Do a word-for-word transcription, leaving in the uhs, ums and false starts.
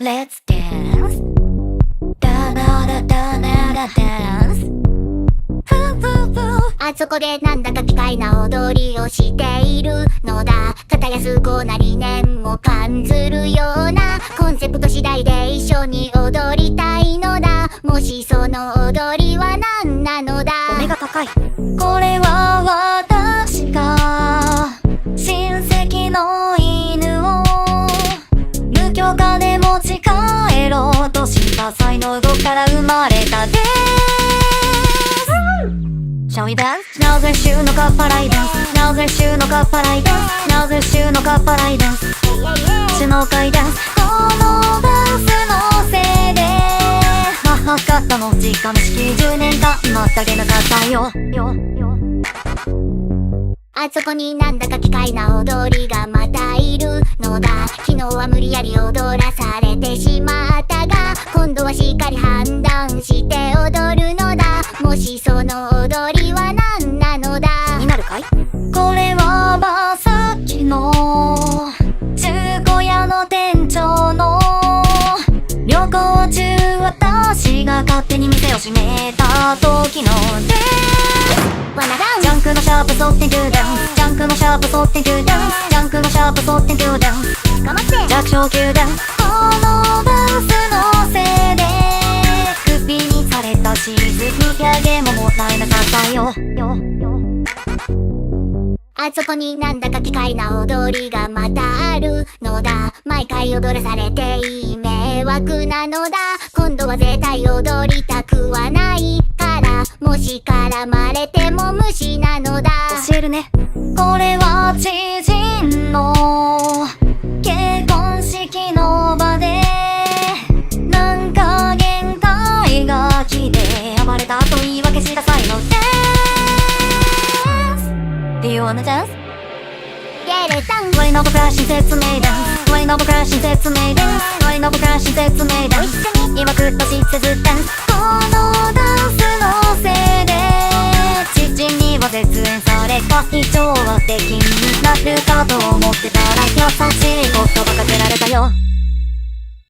Let's dance. だなだだなだ dance. あそこでなんだか奇怪な踊りをしているのだ。片や崇高な理念も感じるようなコンセプト次第で一緒に踊りたいのだ。もしその踊りは何なのだ。お目が高い。これは私が親戚の犬を無許可で持ち帰ろうとした際の動きから生まれたです。 Shall we dance? なぜ週のかっぱらい dance? なぜ週のかっぱらい dance? なぜ週のかっぱらい dance? 週のかい dance? このダンスのせいで母方の実家の式十年間またげなかったよ。 あそこになんだか奇怪な踊りがまたいるのだ。昨日は無理やり踊らされてしまったが、今度はしっかり判断して踊るのだ。もしその踊りは何なのだ。 気になるかい？ これは馬崎の中古屋の店長の旅行中、私が勝手に店を閉めた時のです。 Wanna dance? ジャンクのシャープそってんト dance. ジャンクのシャープそってんト dance. ジャンクのシャープそってんト dance. 捕まって。弱小級 dance. このダンスのせいでクビにされたし、日陰ももらえなかったよ。 あそこになんだか奇怪な踊りがまたあるのだ。 毎回踊らされていい迷惑なのだ。今度は絶対踊りたくはないから、もし絡まれても無視なのだ。 教えるね。 これは知人の結婚式の場で、なんか限界が来て暴れたと言い訳した際のです。 Do you wanna dance? Get it done. 割りの僕ら親切名 dance. 割りの僕ら親切名 dance. 割りの僕ら親切名 dance. 今食ったしせず dance. このダンスのせいで父には絶縁された。以上はできになるかと思ってたら、優しい言葉かけられたよ。